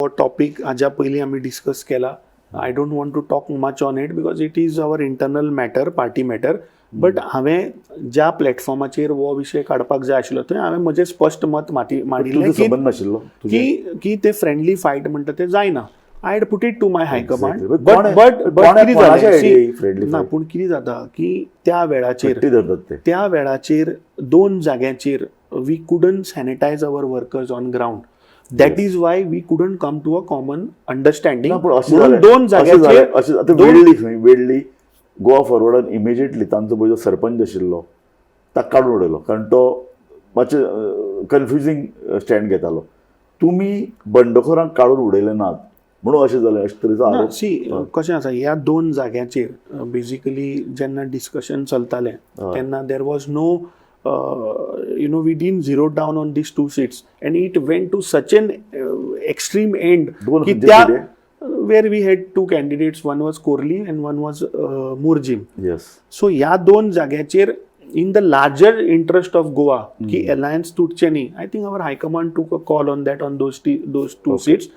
हो टॉपीक हाज्या पयलीं आमी डिस्कस केला. I don't want to talk much on it because it is our internal matter, party matter, but हांवें ज्या प्लॅटफॉर्माचेर हो विशय काडपाक जाय आशिल्लो, थंय हांवें म्हजें स्पश्ट मत माती मांडिल्लें तुजो की संबंद नाशिल्लो तुजें? की की ते फ्रेंडली फायट म्हणटा ते जायना. I had put it to my high command. But but but but कितें कोणाचे जालें, idea see, he friendly ना fight? पूण कितें जाता की त्या वेळाचेर खट्टी धरतात ते. त्या वेळाचेर दोन जाग्यांचेर we couldn't sanitize our workers on ground. That is why we couldn't come to a common understanding. ना, पूण अशें म्हणून जालें, दोन अशें जालें, जाग्यांचेर अशें आतां वेडली, खंय वेडली गोवा फॉरवर्डान इमिजिएटली तांचो पळय जो सरपंच आशिल्लो ताका काडून उडयलो, कारण तो मातशें कन्फ्युजींग स्टँड घेतालो. तुमी बंडखोरांक काडून उडयले नात म्हणून अशें जालें, अशें तरेचो ना. आरोप. सी, कशें आसा, ह्या दोन जाग्यांचेर बेजिकली जेन्ना डिस्कशन चलतालें तेन्ना there was no we didn't zero down on these two seats and it went to such an extreme end दोन की खंयचे त्या सीटी? Where we had two candidates, one was Khorlim and one was Morjim. So ह्या दोन जाग्याचेर in the larger interest of Goa की alliance तुटचें न्ही, I think our high command took a call on that, on those two seats.